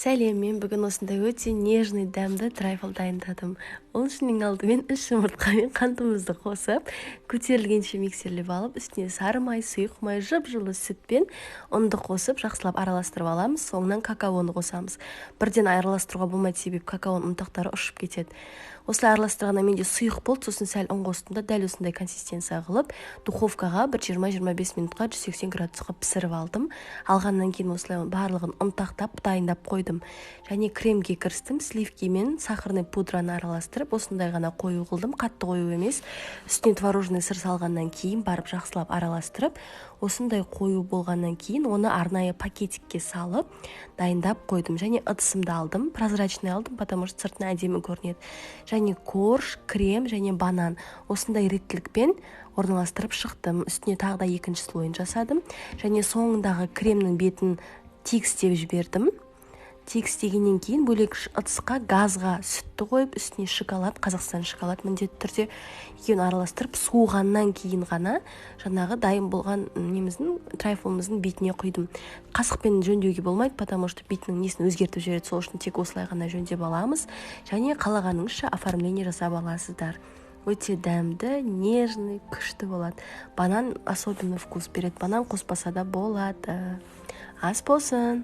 Сәлем! Мен бүгін осындай өте нежный, дәмді трайфл дайындадым. Ол үшін ең алдымен 3 жұмыртқа мен қантымызды қосып, көтерілгенше миксерлеп алып, үстіне сары май, сұйық май, жып-жылы сүт пен ұнды қосып, жақсылап араластырып аламыз. Соңынан какаоны қосамыз. Бірден араластыруға болмайды, себебі какаоның ұнтақтары ұшып кетеді. Осылай араластырғаннан менде сұйық болды, сосын сәл ұн қостым да, дәл осындай консистенция қылып, духовкаға бір 20-25 минутқа 180 градусқа пісіріп алдым. Алғаннан кейін осылай барлығын ұнтақтап, дайындап қойдым. Және кремге кірістім. Сливки мен сахарный пудраны араластырып, осындай ғана қою қылдым, қатты қою емес. Үстіне творожный сыр салғаннан кейін барып жақсылап араластырып, осындай қою болғаннан кейін оны арнайы пакетикке салып, дайындап қойдым. Және ыдысымды алдым, прозрачный алдым, потому что сыртынан әдемі көрінеді. Және корж, крем және банан осындай реттілікпен орналастырып шықтым. Үстіне тағы да екінші слойын жасадым және соңындағы кремнің бетін тегістеп жібердім. Тегістегеннен кейін бөлек ыдысқа газға сүтті қойып, үстіне шоколад, Қазақстан шоколад міндетті түрде, екеуін араластырып, суығаннан кейін ғана жаңағы дайын болған неміздің, трайфлымыздың бетіне құйдым. Қасықпен жөндеуге болмайды, потому что бетінің несін өзгертіп жібереді. Сол үшін тек осылай ғана жөндеп аламыз және қалағаныңызша оформление жасап аласыздар. Өте дәмді, нежный, күшті болады. Банан особенный вкус береді, банан қоспаса да болады. Ас болсын!